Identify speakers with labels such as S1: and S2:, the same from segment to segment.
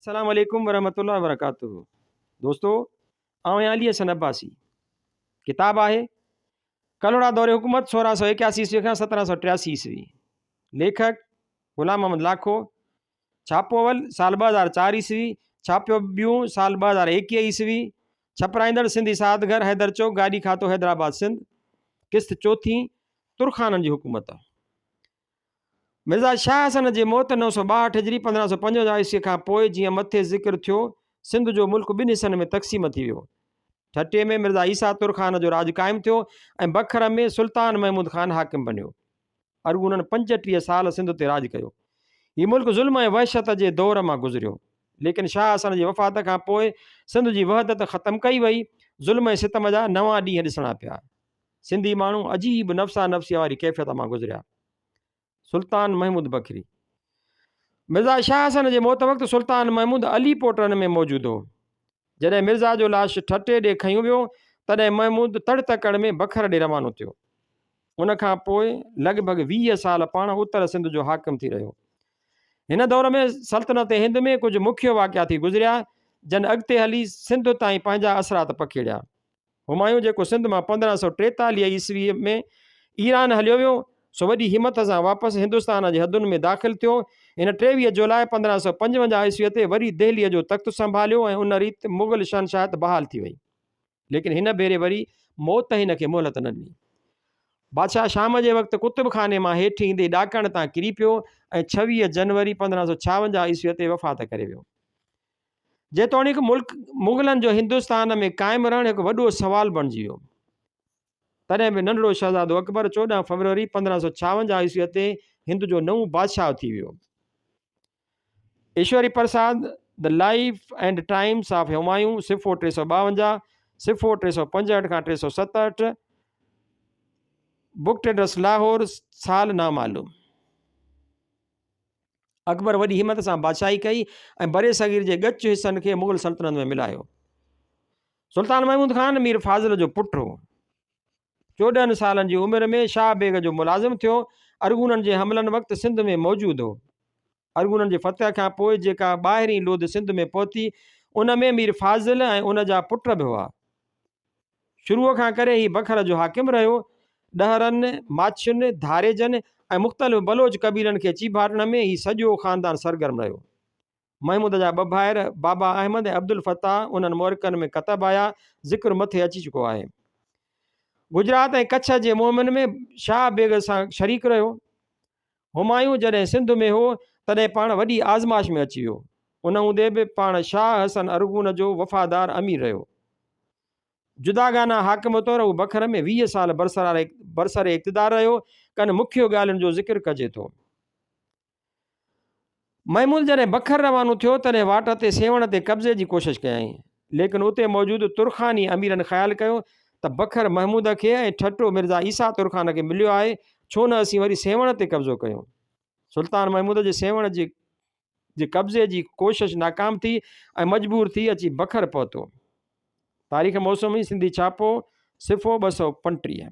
S1: السلام عليڪم ورحمة الله وبرڪاته دوستو آئون آهيان علي حسن عباسي ڪتاب آهي ڪلهوڙا دور حڪومت 1681 عيسوي کان 1783 عيسوي ليکڪ غلام محمد لاکو ڇاپو اول سال 2004 عيسوي ڇاپيو ٻيون سال 2021 عيسوي ڇپرائيندڙ سنڌي ساعت گهر حيدر چوڪ گاڏي کاتو حيدرآباد سنڌ قسط چوٿين ترخانن جي حڪومت مرزا شاهه حسن جي موت 962 هجري 1555 عيسوي کان پوء جيئن مٿي ذڪر ٿيو، سنڌ جو ملڪ ٻن حصن ۾ تقسيم ٿي ويو. ٺٽي ۾ مرزا عيسيٰ ترخان جو راڄ قائم ٿيو ۽ بکر ۾ سلطان محمود خان حاڪم بنيو. ارغونن 35 سال سنڌ تي راڄ ڪيو. هي ملڪ ظلم ۽ وحشت جي دور مان گذريو. ليڪن شاهه حسن جي وفات کان پوء سنڌ جي وحدت ختم ڪئي وئي. ظلم ۽ ستم جا نوان ڏينهن ڏسڻا پيا. سنڌي ماڻهو عجيب نفسا نفسيء واري ڪيفيت مان گذريا. سلطان محمود بکري، مرزا شاهه حسن جي موت وقت سلطان محمود علي پوٽن ۾ موجود هو. جڏهن مرزا جو لاش ٺٽي ڏي کنيو ويو، تڏهن محمود تڙ تڪڙ ۾ بکر ڏي روانو ٿيو. ان کان پوء لڳ ڀڳ 20 سال پاڻ اتر سنڌ جو حاڪم ٿي رهيو. هن دور ۾ سلطنت هند ۾ ڪجهه مکيه واقعا ٿي گذريا، جن اڳتي هلي سنڌ تائين پنهنجا اثرات پکيڙيا. همايون جيڪو سنڌ مان 1543 عيسويء ۾ ايران هليو ويو، سو وڏي همٿ سان واپس هندستان جي حدن ۾ داخل ٿيو. هن 23 جولاء 1555 عيسويء تي وري دهليء جو تخت سنڀاليو ۽ ان ريت مغل شهنشاهت بحال ٿي وئي. ليڪن هن ڀيري وري موت هن کي مهلت نه ڏني. بادشاهه شام جي وقت ڪتب خاني مان هيٺ ايندي ڏاڪڻ تان ڪري پيو ۽ 26 جنوري 1556 عيسويء تي وفات ڪري ويو. جيتوڻيڪ ملڪ مغلن جو هندستان ۾ قائم رهڻ هڪ وڏو سوال بڻجي ويو، تڏهن به ننڍڙو شهزادو اڪبر 14 فبروري 1556 عيسويء تي هند جو نئون بادشاهه ٿي ويو. Ishwari Prasad, The Life and Times of Humayun, صفحو 352، صفحو 365 کان 367، بڪ ٽريڊرس لاهور، سال نامعلوم. اڪبر وڏي همت سان بادشاهي ڪئي ۽ برصغير جي ڳچ حصن کي مغل سلطنت ۾ ملايو. سلطان محمود خان مير فاضل جو پٽ هو. 14 سالن جي عمر ۾ شاهه بيگ جو ملازم ٿيو. ارغونن جي حملن وقت سنڌ ۾ موجود هو. ارغونن جي فتح کان پوء جيڪا ٻاهرين لوڌ سنڌ ۾ پهتي، ان ۾ مير فاضل ۽ ان جا پٽ به هئا. شروع کان ڪري هي بکر جو حاڪم رهيو. ڏهرن، ماڇين، ڌاريجن ۽ مختلف بلوچ قبيلن کي چيڀاٽڻ ۾ هي سڄو خاندان سرگرم رهيو. محمود جا ٻه ڀائر بابا احمد ۽ عبدالفتاح انهن معرڪن ۾ ڪتب آيا، ذڪر مٿي اچي چڪو آهي. گجرات ۽ ڪڇ جي مهمن ۾ شاهه بيگ سان شريڪ رهيو. همايون جڏهن سنڌ ۾ هو، تڏهن پاڻ وڏي آزمائش ۾ اچي ويو. ان هوندي به پاڻ شاهه حسن ارغون جو وفادار امير رهيو. جداگانه حاڪم طور هو بکر ۾ 20 سال برسر اقتدار رهيو. ڪن مکيه ڳالهين جو ذڪر ڪجي ٿو. محمود جڏهن بکر روانو ٿيو، تڏهن واٽ تي سيوهڻ تي قبضي جي ڪوشش ڪيائين. ليڪن اتي موجود ترخاني اميرن خيال ڪيو ته بکر محمود کي ۽ ٺٽو مرزا عيسيٰ ترخان کي مليو آهي، ڇو نه اسين وري سيوهڻ تي قبضو ڪيون. سلطان محمود جي سيوهڻ جي جي قبضي جي ڪوشش ناڪام ٿي ۽ مجبور ٿي اچي بکر پهتو. تاريخ موسمي سنڌي ڇاپو، صفحو 235.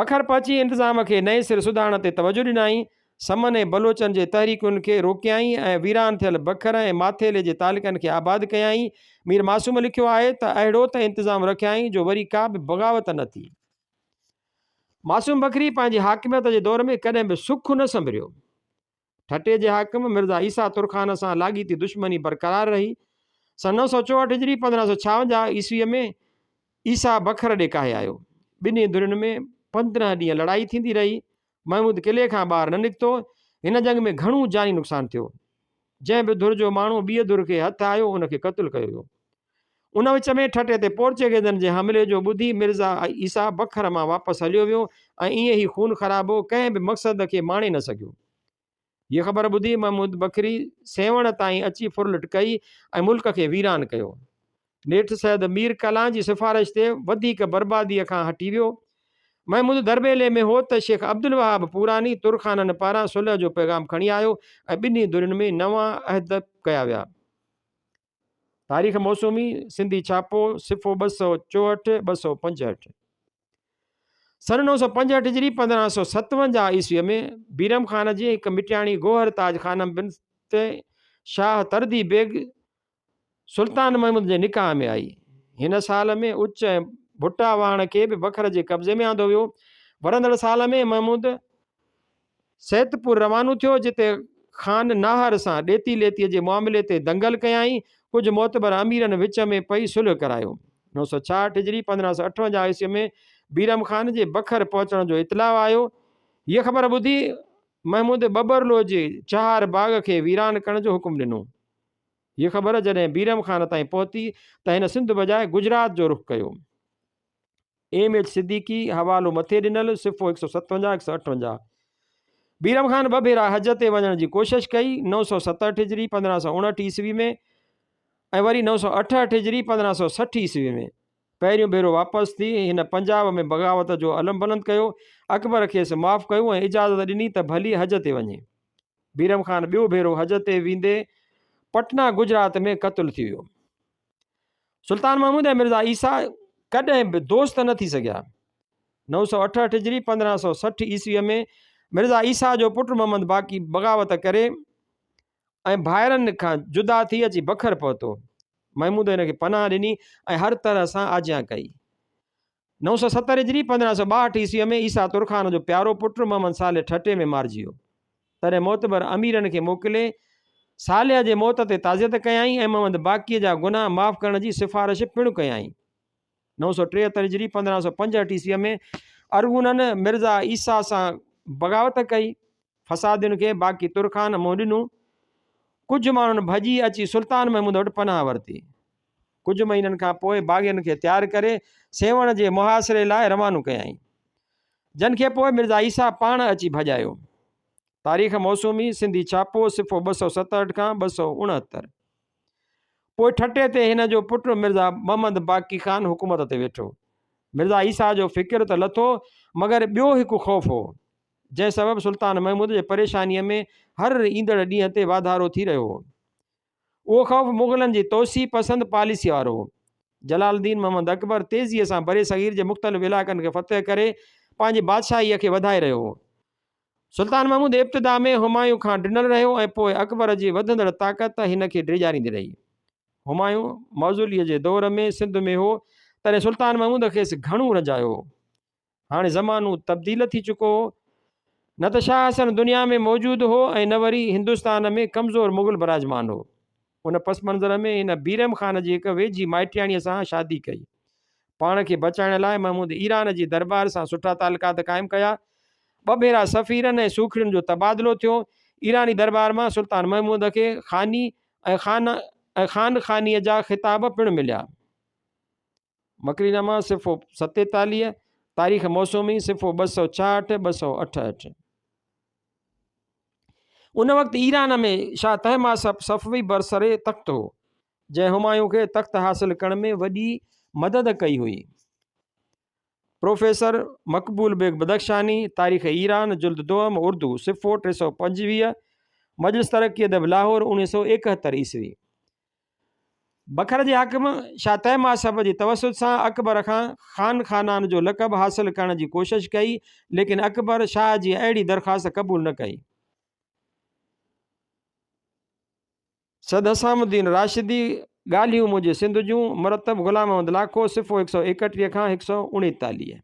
S1: بکر پهچي انتظام کي نئين سر سڌارڻ تي توجهه ڏنائين. سمن ۽ بلوچن جي تحريڪن کي روڪيائين ۽ ويران ٿيل بکر ۽ ماٿيلي جي تعلقن کي آباد ڪيائين. مير معصوم لکيو آهي ته اهڙو ته انتظام رکيائين جو وري ڪا به بغاوت نه ٿي. معصوم بکري پنهنجي حاڪميت جي دور ۾ ڪڏهن به سک نه سنڀريو. ٺٽي جي حاڪم مرزا عيسيٰ ترخان سان لاڳيتي دشمني برقرار رهي. سن 964 هجري 1556 عيسويء ۾ عيسيٰ بکر ڏي ڪاهي آيو. ٻنهي ڌرين ۾ 15 ڏينهن لڙائي ٿيندي رهي. محمود قلعي کان ٻاهر نه نڪتو. هن جنگ ۾ گهڻو جاني نقصان ٿيو. جنهن به ڌر جو ماڻهو ٻيء ڌر کي هٿ آيو ان کي قتل ڪيو ويو. ان وچ ۾ ٺٽي تي پورچوگيزن جي حملي جو ٻڌي مرزا عيسيٰ بکر مان واپس هليو ويو ۽ ائين هي خون خرابو ڪنهن به مقصد کي ماڻي نه سگهيو. هيء خبر ٻڌي محمود بکري سيوهڻ تائين اچي ڦرلٽ ڪئي ۽ ملڪ کي ويران ڪيو. نيٺ سيد مير ڪلان جي سفارش تي وڌيڪ برباديء کان هٽي ويو. محمود درٻيلي ۾ هو ته شيخ عبدالوهاب پوراني ترخانن پاران صلح جو پيغام کڻي آيو ۽ ٻنهي ڌرين ۾ نوان عهد ڪيا ويا. تاريخ موسومي، سنڌي ڇاپو، صفحو 264، 265. سن 965 هجري 1557 عيسويء ۾ بيرم خان جي هڪ مٽياڻي گوهر تاج خانم بنت شاهه تردي بيگ سلطان محمود جي نڪاح ۾ آئي. هن سال ۾ اچ ۽ ڀٽا واهڻ کي به بکر جي قبضي ۾ آندو ويو. ورندڙ سال ۾ محمود سيتپور روانو ٿيو، جتي خان ناهر سان ڏيتي ليتيء جي معاملي تي دنگل ڪيائين. ڪجهه معتبر اميرن وچ ۾ پئي صلح ڪرايو. 966 هجري، 1558 عيسويء ۾ بيرم خان جي بکر پهچڻ جو اطلاع آيو. هيء خبر ٻڌي محمود ٻٻرلوء جي چهار باغ کي ويران ڪرڻ جو حڪم ڏنو. هيء خبر جڏهن بيرم خان تائين پهتي ته هن سنڌ بجاء گجرات جو رخ ڪيو. ايم ايڇ صديقي، حوالو مٿي ڏنل، صفحو 157، 158. بيرم خان ٻه ڀيرا حج تي وڃڻ جي ڪوشش ڪئي، 967 هجري، 1559 عيسوي ۾ ۽ وري 968 هجري، 1560 عيسوي ۾. پهريون ڀيرو واپس ٿي هن پنجاب ۾ بغاوت جو علم بلند ڪيو. اڪبر کيس معاف ڪيو ۽ اجازت ڏني ته ڀلي حج تي وڃي. بيرم خان ٻيو ڀيرو حج تي ويندي پٽنا گجرات ۾ قتل ٿي ويو. سلطان محمود ۽ مرزا عيسيٰ ڪڏهن به دوست نه ٿي سگهيا. 968 هجري 1560 عيسويء ۾ مرزا عيسيٰ جو پٽ محمد باقي بغاوت ڪري ۽ ڀائرن کان جدا ٿي اچي بکر پهتو. محمود هن کي پناهه ڏني ۽ هر طرح سان آجيان ڪئي. 970 هجري، 1562 عيسويء ۾ عيسيٰ ترخان جو پيارو پٽ محمد صالح ٺٽي ۾ مارجي ويو. تڏهن معتبر اميرن کي موڪلي صالح جي موت تي تعزيت ڪيائين ۽ محمد باقيء جا گناهه معاف ڪرڻ جي سفارش پڻ ڪيائين. 973 هجري، 1565 عيسويء ۾ ارغونن مرزا عيسيٰ سان بغاوت ڪئي. فسادين کي باقي ترخان منهن ڏنو. ڪجهه ماڻهن ڀڄي اچي سلطان محمود وٽ پناهه ورتي. ڪجهه مهينن کان پوء باغين کي تيار ڪري سيوهڻ جي محاصري لاء روانو ڪيائين، جن کي پوء مرزا عيسيٰ پاڻ اچي ڀڄايو. تاريخ موسومي، سنڌي ڇاپو، صفحو 267 کان 269. پوء ٺٽي تي هن جو پٽ مرزا محمد باقي خان حڪومت تي ويٺو. مرزا عيسيٰ جو فڪر ته لٿو، مگر ٻيو هڪ خوف هو، جنهن سبب سلطان محمود جي پريشانيء ۾ هر ايندڙ ڏينهن تي واڌارو ٿي رهيو هو. اهو خوف مغلن جي توسيع پسند پاليسيء وارو هو. جلال الدين محمد اڪبر تيزيء سان برصغير جي مختلف علائقن کي فتح ڪري پنهنجي بادشاهيء کي وڌائي رهيو هو. سلطان محمود ابتدا ۾ همايون کان ڊنل رهيو ۽ پوء اڪبر جي وڌندڙ طاقت هن کي ڊيڄاريندي رهي. همايون معزوليء جي دور ۾ سنڌ ۾ هو، تڏهن سلطان محمود کيس گهڻو رنجايو هو. هاڻي زمانو تبديل ٿي چڪو هو. نه ته شاهه حسن دنيا ۾ موجود هو ۽ نه وري هندستان ۾ ڪمزور مغل براجمان هو. ان پس منظر ۾ هن بيرم خان جي هڪ ويجهي مائٽياڻيء سان شادي ڪئي. پاڻ کي بچائڻ لاء محمود ايران جي درٻار سان سٺا تعلقات قائم ڪيا. ٻه ڀيرا سفيرن ۽ سوکڙين جو تبادلو ٿيو. ايراني درٻار مان سلطان محمود کي خاني ۽ خان ۽ خان خانيء جا خطاب پڻ مليا. مڪري نامه، صفحو 47، تاريخ موسومي، صفحو 266، 268. ان وقت ايران ۾ شاهه طهماسپ صفوي برسر تخت هو، جنهن همايون کي تخت حاصل ڪرڻ ۾ وڏي مدد ڪئي هئي. پروفيسر مقبول بيگ بدخشاني، تاريخ ايران، جلد دوم، اردو، صفحو 325، مجلس ترقي ادب لاهور، 1971 عيسوي. بکر جي حاڪم شاهه طهماسپ جي توسط سان اڪبر کان خان خانان جو لقب حاصل ڪرڻ جي ڪوشش ڪئي، ليڪن اڪبر شاهه جي اهڙي درخواست قبول نه ڪئي. سيد حسام الدين راشدي، ڳالهيون منهنجي سنڌ جون، مرتب غلام محمد لاکو، صفحو 131 کان 139.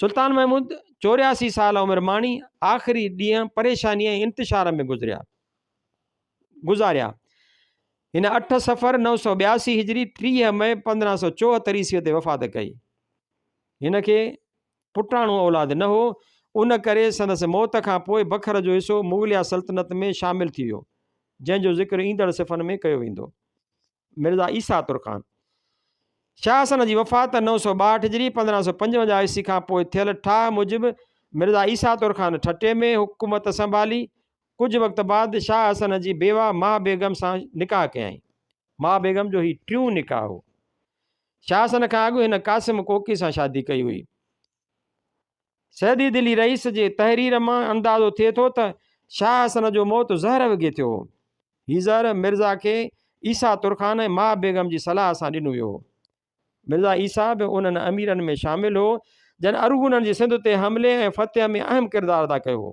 S1: سلطان محمود 84 سال عمر ماڻي، آخري ڏينهن پريشاني ۽ انتشار ۾ گذريا. گذاريا. هن اٺ صفر 982 هجري 30 مئي 1574 عيسوي تي وفات ڪئي. هن کي پٽاڻو اولاد نه هو، ان ڪري سندس موت کان پوء بکر جو حصو مغليه سلطنت ۾ شامل ٿي ويو، جنهن جو ذڪر ايندڙ صفحن ۾ ڪيو ويندو. مرزا عيسيٰ ترخان. شاهه حسن جي وفات 962 هجري 1555 عيسوي کان پوء ٿيل ٺاهه موجب مرزا عيسيٰ ترخان ٺٽي ۾ حڪومت سنڀالي. ڪجهه وقت بعد شاهه حسن جي بيواهه ماه بيگم سان نڪاح ڪيائين. ماه بيگم جو هي ٽيون نڪاح هو. شاهه حسن کان اڳ هن قاسم ڪوڪي سان شادي ڪئي هئي. سيدي دلي رئيس جي تحرير مان اندازو ٿئي ٿو ته شاهه حسن جو موت زهر وگهي ٿيو هو. هي زهر مرزا کي عيسيٰ ترخان ۽ ماه بيگم جي صلاح سان ڏنو ويو هو. مرزا عيسيٰ به انهن اميرن ۾ شامل هو، جن ارغونن جي سنڌ تي حملي ۽ فتح ۾ اهم ڪردار ادا ڪيو هو.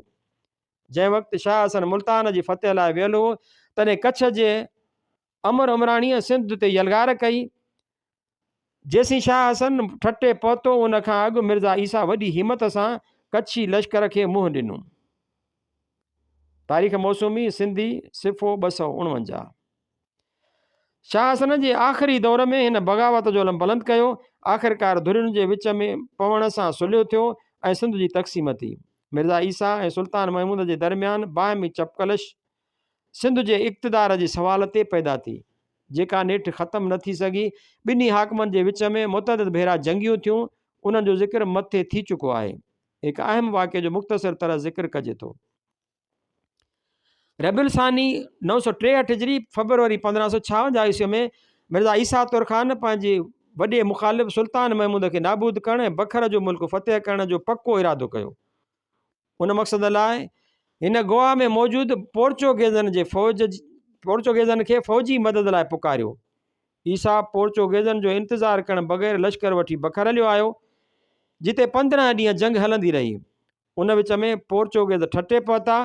S1: جنهن وقت شاهه حسن ملتان جي فتح لاء ويل هو، تڏهن ڪڇ جي امر عمراڻيء سنڌ تي يلغار ڪئي. جيسين شاهه حسن ٺٽي پهتو، ان کان اڳ مرزا عيسيٰ وڏي همت سان ڪڇي لشڪر کي منهن ڏنو. تاريخ موسومي، سنڌي، صفحو 249. شاهه حسن جي آخري دور ۾ هن بغاوت جو علم بلند ڪيو. آخرڪار ڌرين جي وچ ۾ پوڻ سان صلح ٿيو ۽ سنڌ جي تقسيم ٿي. مرزا عيسيٰ ۽ سلطان محمود جي درميان باهمي چپقلش سنڌ جي اقتدار جي سوال تي پيدا ٿي، جيڪا نيٺ ختم نه ٿي سگهي. ٻنهي حاڪمن جي وچ ۾ متعدد ڀيرا جنگيون ٿيون، انهن جو ذڪر مٿي ٿي چڪو آهي. هڪ اهم واقعي جو مختصر طرح ذڪر ڪجي ٿو. ربيع الثاني 963 هجري فبروري 1556 عيسوي ۾ مرزا عيسيٰ ترخان پنهنجي وڏي مخالف سلطان محمود کي نابود ڪرڻ ۽ بکر جو ملڪ فتح ڪرڻ جو پڪو ارادو ڪيو. ان مقصد لاء هن گوا ۾ موجود پورچوگيزن جي فوج پورچوگيزن کي فوجي مدد لاء پڪاريو. عيسيٰ پورچوگيزن جو انتظار ڪرڻ بغير لشڪر وٺي بکر هليو آيو، جتي 15 ڏينهن جنگ هلندي رهي. ان وچ ۾ پورچوگيز ٺٽي پهتا.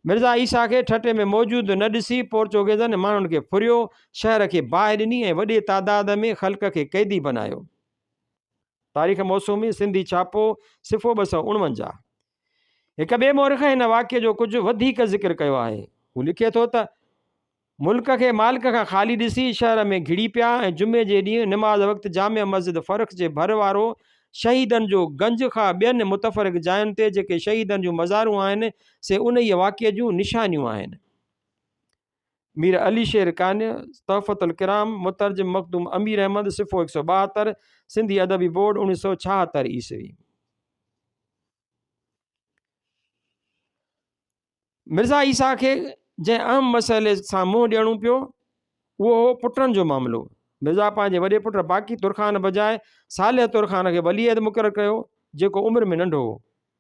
S1: مرزا عيسيٰ کي ٺٽي ۾ موجود نه ڏسي پورچوگيزن ماڻهن کي ڦريو، شهر کي باهه ڏني ۽ وڏي تعداد ۾ خلق کي قيدي بنايو. تاريخ موسومي، سنڌي ڇاپو، صفحو 249. هڪ ٻئي مورخ هن واقعي جو ڪجهه وڌيڪ ذڪر ڪيو آهي. هو لکي ٿو ته. ملڪ کي مالڪ کان خالي ڏسي شهر ۾ گهڙي پيا ۽ جمعي جي ڏينهن نماز وقت جامع مسجد فرخ جي ڀر وارو شهيدن جو گنج خواه ٻين متفرق جاين تي جيڪي شهيدن جون مزارون آهن سي انهيء واقعي جون نشانيون آهن. مير علي شير قانع، تحفة الڪرام، مترجم مخدوم امير احمد، صفحو 172، سنڌي ادبي بورڊ، 1976 عيسوي. مرزا عيسيٰ کي جنهن اهم مسئلي سان منهن ڏيڻو پيو، اهو هو پٽن جو معاملو. مرزا پنهنجي وڏي پٽ باقي ترخان بجاء صالح ترخان کي ولي عهد مقرر ڪيو، جيڪو عمر ۾ ننڍو هو.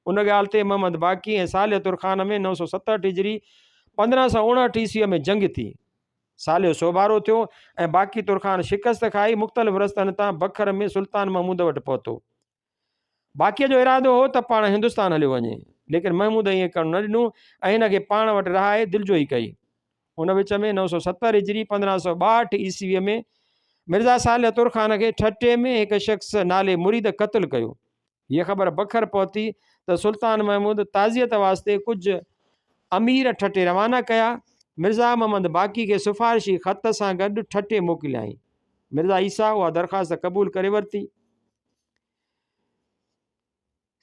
S1: ان ڳالهه تي محمد باقي ۽ صالح ترخان ۾ 967 هجري 1559 عيسويء ۾ جنگ ٿي. صالح سوڀارو ٿيو ۽ باقي ترخان شڪست کائي مختلف رستن تان بکر ۾ سلطان محمود وٽ پهتو. باقيء جو ارادو هو ته پاڻ هندستان هليو وڃي، ليڪن محمود ائين ڪرڻ نه ڏنو ۽ هن کي پاڻ وٽ رهائي دلجوئي ڪئي. ان وچ ۾ 970 هجري 1562 عيسويء ۾ مرزا صالح ترخان کي ٺٽي ۾ هڪ شخص نالي مريد قتل ڪيو. هيء خبر بکر پهتي ته سلطان محمود تعزيت واسطي ڪجهه امير ٺٽي روانا ڪيا. مرزا محمد باقي کي سفارشي خط سان گڏ ٺٽي موڪليائين. مرزا عيسيٰ اها درخواست قبول ڪري ورتي.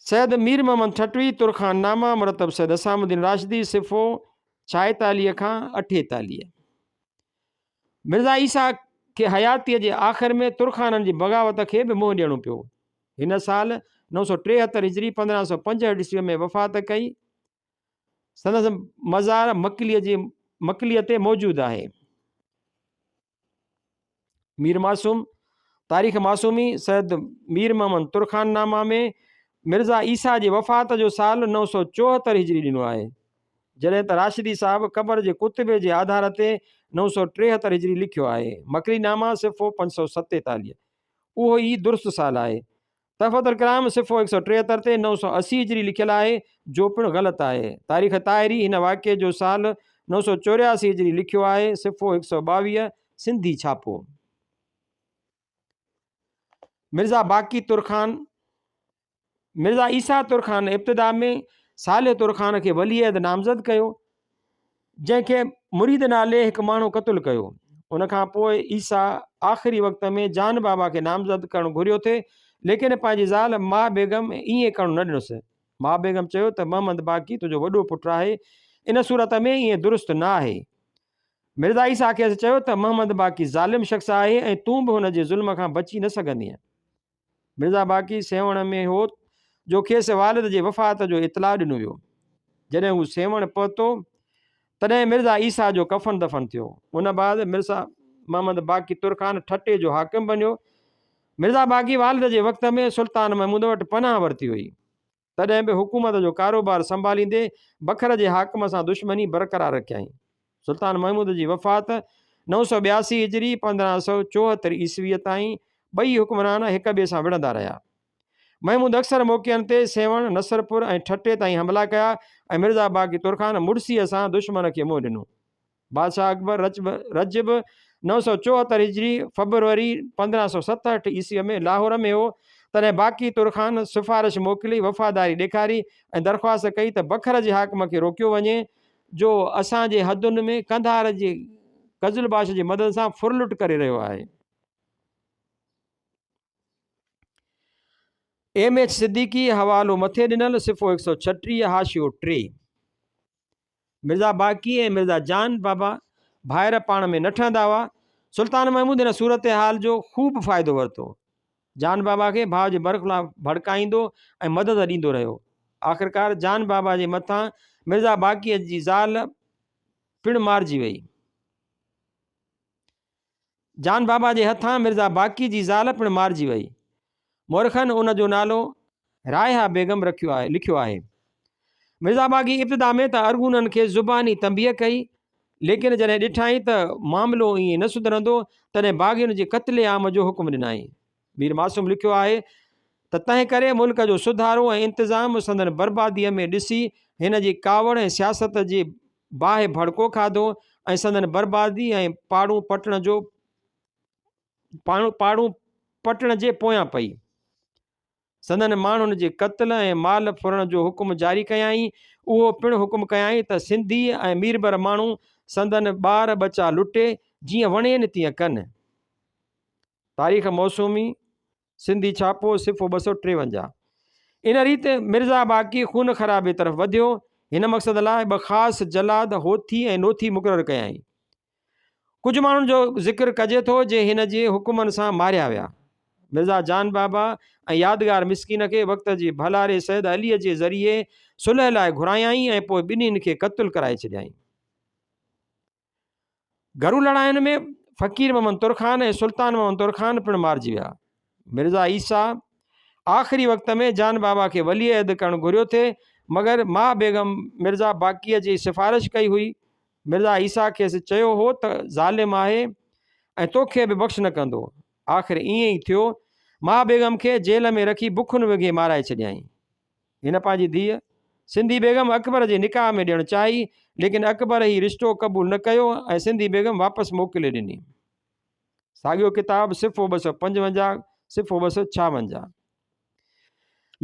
S1: سيد مير محمد ٺٽوي، ترخان نامه، مرتب سيد حسام الدين راشدي، صفحو 46 کان 48. مرزا عيسيٰ کي حياتيء جي آخر ۾ ترخانن جي بغاوت کي به منهن ڏيڻو پيو. هن سال 973 هجري 1565 عيسويء ۾ وفات ڪئي. سندس مزار مڪليء جي مڪليء تي موجود آهي. مير معصوم، تاريخ معصومي، سيد مير محمد ترخان نامه ۾ مرزا عيسيٰ جي وفات جو سال 974 هجري ڏنو آهي، جڏهن ته راشدي صاحب قبر جي ڪتبي جي آڌار تي 973 هجري لکيو آهي. مڪلي نامه صفحو 547 اهو ئي درست سال آهي. تحفة الڪرام صفحو 173 تي 980 هجري لکيل آهي، جو پڻ غلط آهي. تاريخ طاهري هن واقعي جو سال 984 هجري لکيو آهي، صفحو 122، سنڌي ڇاپو. مرزا باقي ترخان، مرزا عيسيٰ ترخان ابتدا ۾ صالح ترخان کي ولي عهد نامزد ڪيو، جنهن کي مريد نالي هڪ ماڻهو قتل ڪيو. ان کان پوء عيسيٰ آخري وقت ۾ جان بابا کي نامزد ڪرڻ گهريو ٿي، ليڪن پنهنجي زال ماء بيگم ائين ڪرڻ نه ڏنس. ماء بيگم چيو ته محمد باقي تنهنجو وڏو پٽ آهي، ان صورت ۾ ائين درست نه آهي. مرزا عيسيٰ کيس چيو ته محمد باقي ظالم شخص آهي ۽ تون به هن جي ظلم کان بچي نه سگهندينء. مرزا باقي سيوهڻ ۾ هو جو کيس والد جي وفات جو اطلاع ڏنو ويو. جڏهن هو سيوهڻ پهتو، تڏهن مرزا عيسيٰ جو ڪفن دفن ٿيو. ان بعد مرزا محمد باقي ترخان ٺٽي جو حاڪم بنيو. مرزا باقي والد جي وقت ۾ سلطان محمود وٽ پناهه ورتي هئي. تڏهن به حڪومت جو ڪاروبار سنڀاليندي بکر جي حاڪم سان دشمني برقرار رکيائين. سلطان محمود جي وفات 982 هجري 1574 عيسويء تائين ٻئي حڪمران هڪ ٻئي سان وڙهندا رهيا. محمود اڪثر موقعن تي سيوهڻ، نصرپور ۽ ٺٽي تائين حملا ڪيا ۽ مرزا باقي ترخان مڙسيء سان دشمن کي منهن ڏنو. بادشاهه اڪبر رجب 974 هجري، فبروري 1567 عيسويء ۾ لاهور ۾ هو، تڏهن باقي ترخان سفارش موڪلي وفاداري ڏيکاري ۽ درخواست ڪئي ته بکر جي حاڪم کي روڪيو وڃي، جو اسان جي حدن ۾ قنڌار جي قزلباش جي مدد سان ڦرلٽ ڪري رهيو آهي. ايم ايڇ صديقي، حوالو مٿي ڏنل، صفحو 136، حاشيو 3. مرزا باقي ۽ مرزا جان بابا ڀائر پاڻ ۾ نه ٺهندا هئا. سلطان محمود ان صورتحال جو خوب فائدو ورتو. جان بابا کي ڀاء جي برخلاف ڀڙڪائيندو ۽ مدد ڏيندو رهيو. آخرڪار جان بابا جي مٿان مرزا باقيء جي زال پڻ مارجي وئي. جان بابا جي هٿان مرزا باقي جي زال پڻ مارجي وئي. مورخن ان جو نالو رائحه بيگم رکيو آهي لکيو آهي. مرزا باقي ابتدا ۾ ته ارغونن کي زباني تنبيهه ڪئي، ليڪن جڏهن ڏٺائين ته معاملو ائين نه سڌرندو، تڏهن باغين جي قتل عام جو حڪم ڏنائين. مير معصوم لکيو آهي ته تنهن ڪري ملڪ جو سڌارو ۽ انتظام سندن برباديء ۾ ڏسي هن جي ڪاوڙ ۽ سياست جي باهه ڀڙڪو کاڌو ۽ سندن بربادي ۽ پاڙون پٽڻ جو پاڙون پٽڻ جي پويان پئي. سندن ماڻهن جي قتل ۽ مال ڦرڻ جو حڪم جاري ڪيائين. اهو پڻ حڪم ڪيائين ته سنڌي ۽ ميربر ماڻهو سندن ٻار ٻچا لٽي جيئن وڻين تيئن ڪن. تاريخ موسومي، سنڌي ڇاپو، صفحو 253. ان ريت مرزا باقي خون خرابي طرف وڌيو. هن مقصد لاء ٻه خاص جلاد هوٿي ۽ نوٿي مقرر ڪيائين. ڪجهه ماڻهن جو ذڪر ڪجي ٿو جي هن جي حڪمن سان ماريا ويا. مرزا جان بابا ۽ يادگار مسڪين کي وقت جي ڀلاري سيد عليء جي ذريعي صلح لاء گهرايائين ۽ پوء ٻنهين کي قتل ڪرائي ڇڏيائين. گهرو لڙاين ۾ فقير محمد ترخان ۽ سلطان محمد ترخان پڻ مارجي ويا. مرزا عيسيٰ آخري وقت ۾ جان بابا کي ولي عهد ڪرڻ گهريو ٿي، مگر ماء بيگم مرزا باقيء جي سفارش ڪئي هئي. مرزا عيسيٰ کيس چيو هو ته ظالم آهي ۽ توکي به بخش نه ڪندو. آخر ائين ئي ٿيو. ماء بيگم کي جيل ۾ رکي بکن وگهي مارائي ڇڏيائين. هن پنهنجي ڌيء سنڌي بيگم اڪبر جي نڪاح ۾ ڏيڻ چاهي، ليڪن اڪبر هي رشتو قبول نه ڪيو ۽ سنڌي بيگم واپس موڪلي ڏني. ساڳيو ڪتاب صفحو 255، صفحو 256.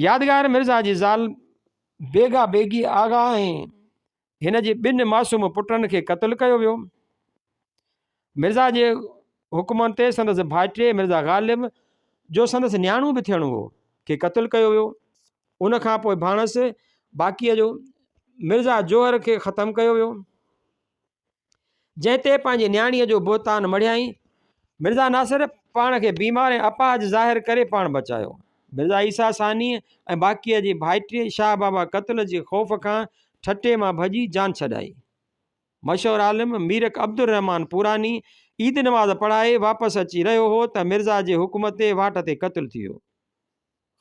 S1: يادگار مرزا جي زال بيگا بيگي آغا ۽ هن جي ٻن معصوم پٽن کي قتل ڪيو ويو. مرزا جي حڪمن تي سندس ڀائٽي مرزا غالب جو سندس نياڻو به ٿيڻو هو، کي قتل ڪيو ويو. ان کان پوء ڀاڻس باقيء جو مرزا جوهر کي ختم ڪيو ويو. جنهن تي پنهنجي نياڻيء جو بهتان مڙهيائين. مرزا ناصر پاڻ کي بيمار ۽ اپاهج ظاهر ڪري پاڻ بچايو. مرزا عيسيٰ ثانيء ۽ باقيء جي ڀائٽي شاهه بابا قتل جي خوف کان ٺٽي مان ڀڄي جان ڇڏائي. مشهور عالم ميرڪ عبدالرحمان پوراني عيد نماز پڙهائي واپس اچي رهيو هو ته مرزا جي حڪم تي واٽ تي قتل ٿي ويو.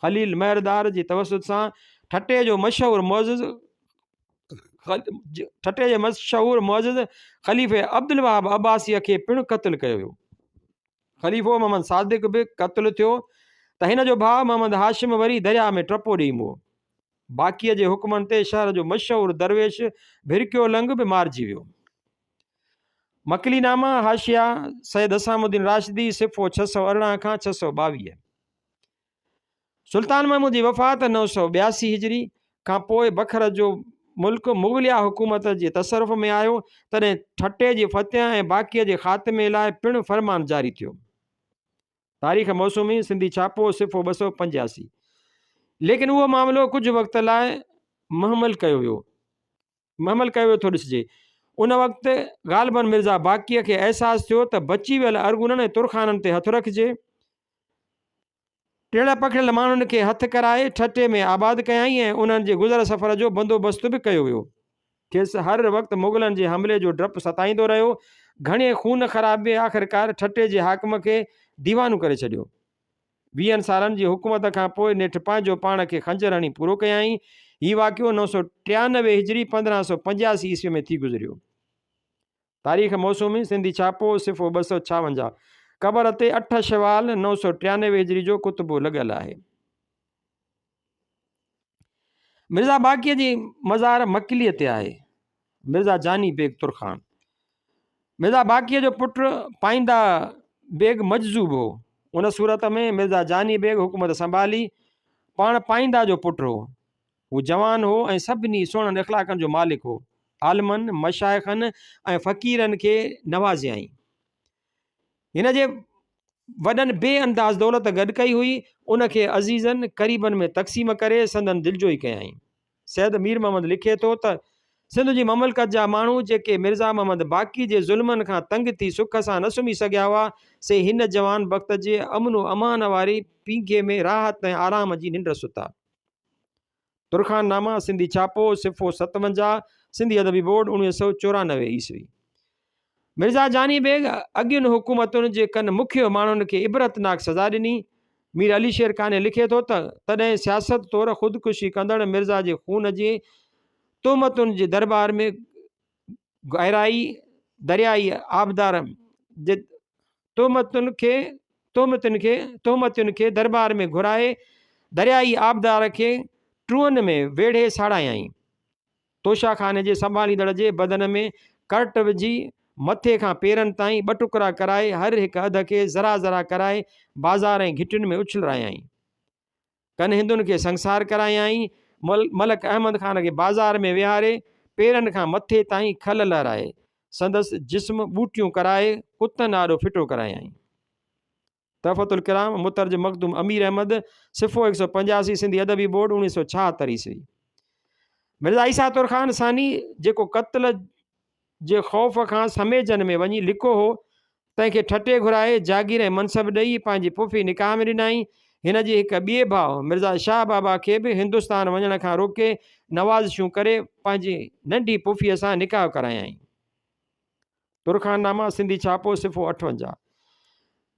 S1: خليل مهردار جي توسط سان ٺٽي جو مشهور معزز ٺٽي جي مشهور معزز خليفي عبدالوهاب عباسيء کي پڻ قتل ڪيو ويو. خليفو محمد صادق به قتل ٿيو ته هن جو ڀاء محمد هاشم وري درياء ۾ ٽپو ڏيئي مئو. باقيء جي حڪمن تي شهر جو مشهور درويش ڀرڪيو لنگ به مارجي ويو. مڪلي نامه، حاشيه، سيد حسام الدين راشدي، صفحو 618 کان 622. سلطان محمود جي وفات 982 هجري کان پوء بکر جو ملڪ مغليه حڪومت جي تصرف ۾ آيو، تڏهن ٺٽي جي فتح ۽ باقيء جي خاتمي لاء پڻ فرمان جاري ٿيو. تاريخ موسومي، سنڌي ڇاپو، صفحو 285. ليڪن اهو معاملو ڪجهه وقت لاء مهمل ڪيو ويو. مهمل ڪيو ويو ٿو ڏسجي. ان وقت غالباً مرزا باقيء کي احساس ٿيو ته بچي ويل ارغونن ۽ ترخانن تي هٿ رکجي. ٽڙ پکڙيل ماڻهن کي هٿ ڪرائي ٺٽي ۾ آباد ڪيائين ۽ انهن جي گذر سفر جو بندوبست به ڪيو ويو. کيس هر وقت مغلن جي حملي جو ڊپ ستائيندو رهيو. گهڻي خون خرابي آخرڪار ٺٽي جي حاڪم کي ديوانو ڪري ڇڏيو. ويهن سالن جي حڪومت کان پوء نيٺ پنهنجو پاڻ کي خنجر هڻي پورو ڪيائين. هي واقعو 993 هجري 1585 عيسوي ۾ ٿي گذريو. تاريخ موسومي، سنڌي ڇاپو، صفحو 256. قبر تي اٺ شوال 993 هجري جو ڪتبو لڳل آهي. مرزا باقيء جي مزار مڪليء تي آهي. مرزا جاني بيگ ترخان، مرزا باقيء جو پٽ پائنده بيگ مجذوب هو. ان صورت ۾ مرزا جاني بيگ حڪومت سنڀالي. پاڻ پائنده جو پٽ هو. هو جوان هو ۽ سڀني سهڻن اخلاقن جو مالڪ هو. عالمن، مشائخن ۽ فقيرن کي نوازيائين. هن جي وڏن بي انداز دولت گڏ ڪئي هئي، ان کي عزيزن قريبن ۾ تقسيم ڪري سندن دلجوئي ڪيائين. سيد مير محمد لکي ٿو ته، سنڌ جي مملڪت جا ماڻهو جيڪي مرزا محمد باقي جي ظلمن کان تنگ ٿي سک سان نه سمهي سگهيا هئا، سي هن جوان بخت جي امن و امان واري پينگهي ۾ راحت ۽ آرام جي ننڊ ستا. ترخان نامه، سنڌي ڇاپو، صفحو 57، سنڌي ادبي بورڊ، 1994 عيسوي. مرزا جاني بيگ اڳين حڪومتن جي ڪن مکيه ماڻهن کي عبرتناڪ سزا ڏني. مير علي شير قانع لکي ٿو ته، تڏهن سياست طور خودڪشي ڪندڙ مرزا جي خون جي تهمتن جي درٻار ۾ گهرائي دريائي آبدار جي تهمتن کي تهمتن کي تهمتين کي درٻار ۾ گهرائي دريائي آبدار کي ٽوئن ۾ ويڙهي ساڙايائين. توشا خاني جي سنڀاليندڙ جي بدن ۾ ڪرٽ وجهي مٿي کان پيرن تائين ٻه ٽڪرا ڪرائي هر هڪ اڌ کي ذرا ذرا ڪرائي بازار ۽ گهٽين ۾ اڇلرايائين. ڪن هندن کي سنگسار ڪرايائين. ملڪ احمد خان کي بازار ۾ ويهاري پيرن کان مٿي تائين کل لهرائي سندس جسم ٻوٽيون ڪرائي ڪتن آڏو ڦٽو ڪرايائين. تحفة الڪرام، مترجم مخدوم امير احمد، صفحو 185، سنڌي ادبي بورڊ، 1976 عيسوي. مرزا عيسيٰ ترخان ثاني جيڪو قتل جي خوف کان سميجن ۾ وڃي لڪو هو، تنهن کي ٺٽي گهرائي جاگير ۽ منصب ڏيئي پنهنجي پڦي نڪاح ۾ ڏنائين. هن جي هڪ ٻئي ڀاء مرزا شاهه بابا کي به هندستان وڃڻ کان روڪي نوازشون ڪري پنهنجي ننڍي پڦيء سان نڪاح ڪرايائين. ترخان نامه، سنڌي ڇاپو، صفحو 58.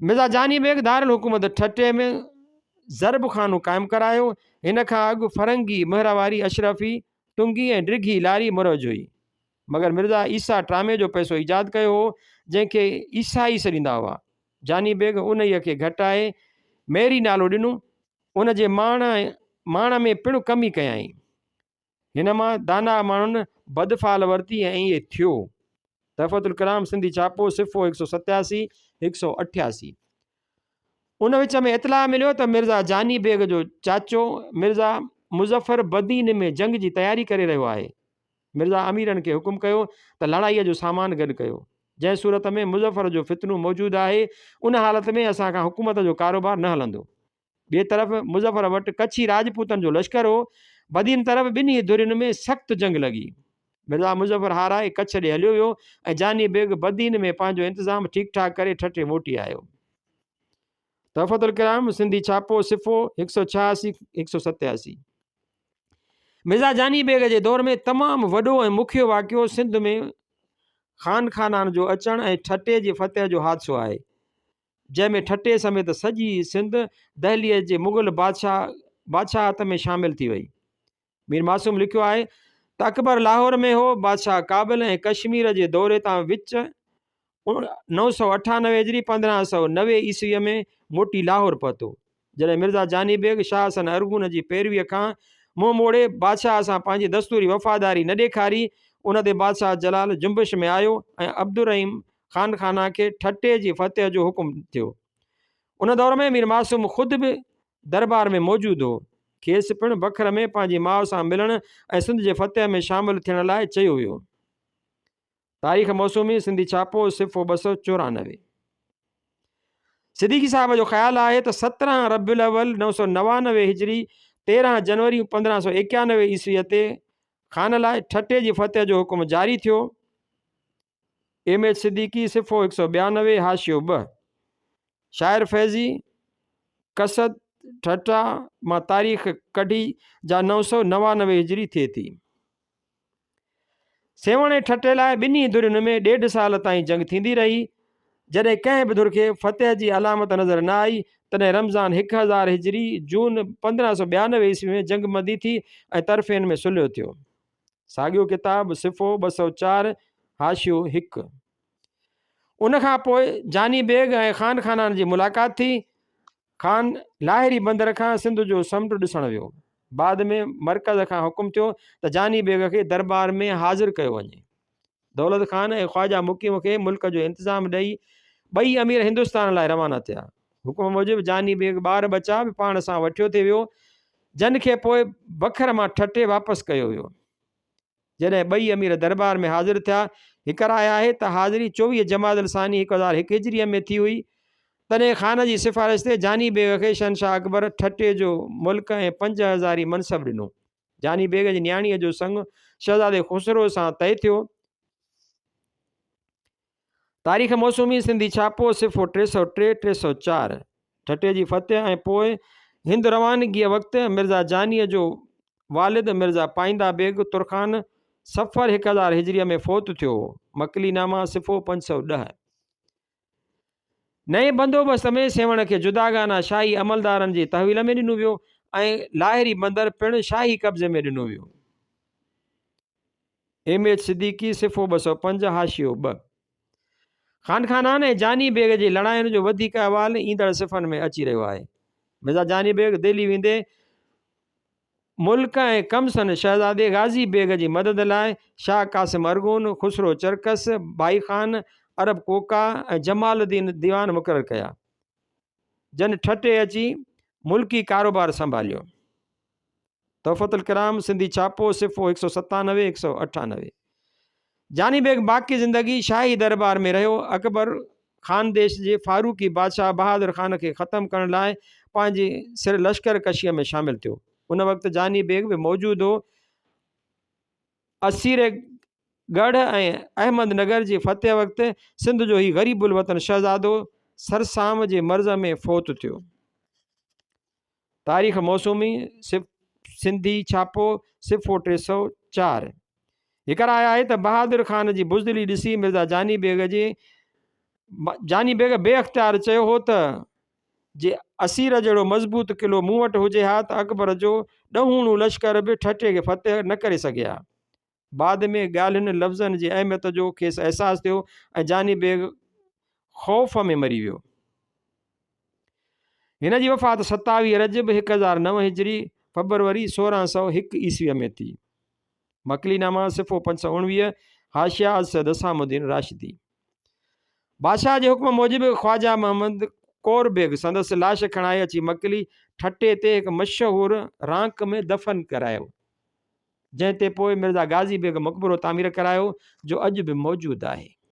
S1: مرزا جاني بيگ دارالحڪومت ٺٽي ۾ ضرب خانو قائم ڪرايو. هن کان اڳ فرنگي مهر واري اشرفي، ٽنگي ۽ ڊگهي لاري مروج هئي. مگر مرزا عيسيٰ ٽرامي جو پئسو ايجاد ڪيو هو، جنهن کي عيسائي سڏيندا هئا. جاني بيگ انهيء کي گهٽائي ميري نالو ڏنو. ان جي ماڻ ۽ ماڻ ۾ پڻ ڪمي ڪيائين. هن مان داناء ماڻهن بدفال ورتي ۽ ائين ٿيو. تحفة الڪرام سنڌي ڇاپو، صفحو 187، 188. ان وچ ۾ اطلاع مليو ته مرزا جاني بيگ جو چاچو مرزا مظفر بدين ۾ جنگ جي تياري ڪري رهيو آهي. مرزا اميرن کي حڪم ڪيو ته لڙائيء جو سامان گڏ ڪيو. جنهن صورت ۾ مظفر جو فتنو موجود آهي، ان حالت ۾ اسان کان حڪومت جو ڪاروبار نه هلندو. ٻئي طرف مظفر وٽ ڪڇي راجپوتن جو لشڪر هو. بدين طرف ٻنهي ڌرين ۾ سخت جنگ لڳي. مرزا مظفر هارائي ڪڇ ڏي هليو ويو ۽ جاني بيگ بدين ۾ پنهنجو انتظام ٺيڪ ٺاڪ ڪري ٺٽي موٽي آيو. تحفة الڪرام، سنڌي ڇاپو، صفحو 186، 187. مرزا جاني بيگ جي دور ۾ تمام وڏو ۽ مکيه واقعو سنڌ ۾ خان خانان جو اچڻ ۽ ٺٽي جي فتح جو حادثو آهي، جنهن ۾ ٺٽي سميت سڄي سنڌ دهليء جي مغل بادشاهت ۾ شامل ٿي وئي. مير معصوم لکيو آهي ته اڪبر لاهور ۾ هو، بادشاهه ڪابل ۽ ڪشمير جي دوري تان وچ 998 هجري 1590 عيسويء ۾ موٽي لاهور پهتو. جڏهن مرزا جاني بيگ شاهه حسن ارغون جي پيرويء کان منهن موڙي بادشاهه سان پنهنجي دستوري وفاداري نه ڏيکاري، ان تي بادشاهه جلال جنبش ۾ آيو ۽ عبدالرحيم خانخانان کي ٺٽي جي فتح جو حڪم ٿيو. ان دور ۾ مير معصوم خود به درٻار ۾ موجود هو. کيس پڻ بکر ۾ پنهنجي ماء سان ملڻ ۽ سنڌ جي فتح ۾ شامل ٿيڻ لاء چيو ويو. تاريخ موسومي، سنڌي ڇاپو، صفحو 294. صديقي صاحب جو خيال آهي ته 17 ربيع الاول 999 هجري 13 جنوري 1591 عيسويء تي خان لاء ٺٽي جي فتح جو حڪم جاري ٿيو. ايم ايڇ صديقي، صفحو 192، حاشيو 2. شاعر فيضي، قصد ٺٽا مان تاريخ ڪڍي جا 999 هجري ٿئي ٿي. سيوهڻ ۽ ٺٽي لاء ٻنهي ڌرين ۾ ڏيڍ سال تائين جنگ ٿيندي رهي. جڏهن ڪنهن به ڌر کي فتح جي علامت نظر نه آئي، تڏهن رمضان 1000 هجري، جون 1592 عيسوي ۾ جنگ بندي ٿي ۽ طرفين ۾ صلح ٿيو. ساڳيو ڪتاب، صفحو 204، حاشيو 1. ان کان پوء جاني بيگ ۽ خان خانان جي ملاقات ٿي. خان لاهري بندر کان سنڌ جو سمنڊ ڏسڻ ويو. بعد ۾ مرڪز کان حڪم ٿيو ته جاني بيگ کي دربار ۾ حاضر ڪيو وڃي. دولت خان ۽ خواجه مقيم کي ملڪ جو انتظام ڏئي ٻئي امير هندستان لاء روانا ٿيا. حڪم موجب جاني بيگ ٻار ٻچا به پاڻ سان وٺيو ٿي ويو، جن کي پوء بکر مان ٺٽي واپس ڪيو ويو. جڏهن ٻئي امير دربار ۾ حاضر ٿيا، هڪ راء آهي ته حاضري 24 جمادي الثاني 1001 هجريء ۾ ٿي هئي، تڏهن خان جي سفارش تي جاني بيگ کي شهنشاهه اڪبر ٺٽي جو ملڪ ۽ پنج هزاري منصب ڏنو. جاني بيگ جي نياڻيء جو سڱ شهزادي خسرو سان طئي ٿيو. تاريخ موسومي سنڌي ڇاپو صفحو 303، 304، ٺٽي جي فتح ۽ پوء هند روانگيء وقت مرزا جانيء جو والد مرزا پائنده بيگ ترخان صفر 1000 هجريء ۾ فوت ٿيو هو. مڪلي ناما صفحو 510. نئين بندوبست ۾ سيوهڻ کي جداگانه شاهي عملدارن جي تحويل ۾ ڏنو ويو ۽ لاهري بندر پڻ شاهي قبضي ۾ ڏنو ويو. ايم ايڇ صديقي، صفحو 205، حاشيو 2. خانخانان ۽ جاني بيگ جي لڙاين جو وڌيڪ احوال ايندڙ صفحن ۾ اچي رهيو آهي. مرزا جاني بيگ دهلي ويندي ملڪ ۽ ڪمسن شهزادي غازي بيگ جي مدد لاء شاهه قاسم ارغون، خسرو چرڪس، ڀائي خان، عرب ڪوڪا ۽ جمال الدين ديوان مقرر ڪيا، جن ٺٽي اچي ملڪي ڪاروبار سنڀاليو. تحفة الڪرام، سنڌي ڇاپو، صفحو 197، 198. جاني بيگ باقي زندگي شاهي درٻار ۾ رهيو. اڪبر خانديش جي فاروقي بادشاهه بهادر خان کي ختم ڪرڻ لاء پنهنجي سر لشڪر ڪشيء ۾ شامل ٿيو. ان وقت جاني بيگ به موجود هو. اسير ڳڙهه ۽ احمد نگر جي فتح وقت سنڌ جو هي غريب الوطن شهزادو سرسام جي مرض ۾ فوت ٿيو. تاريخ موسومي، سنڌي ڇاپو، صفحو 304. هڪ راء آهي ته بهادر خان جي بزدلي ڏسي مرزا جاني بيگ جي جاني بيگ بي اختيار چيو هو ته جي اسير جهڙو مضبوط قلعو مون وٽ هجي ها ته اڪبر جو ڏهوڻو لشڪر به ٺٽي کي فتح نه ڪري سگهي ها. بعد ۾ ڳالهين لفظن جي اهميت جو کيس احساس ٿيو ۽ جاني بيگ خوف ۾ مري ويو. هن جي وفات 27 رجب 1009 هجري فبروري 1601 عيسويء ۾ ٿي. مڪلي نامه صفحو 519، حاشيه از سيد حسام الدين راشدي. بادشاهه جي حڪم موجب خواجه محمد ڪور بيگ سندس لاش کڻائي اچي مڪلي ٺٽي تي هڪ مشهور رانڪ ۾ دفن ڪرايو. جنهن تي پوء مرزا غازي بيگ مقبرو تعمير ڪرايو، جو اڄ به موجود آهي.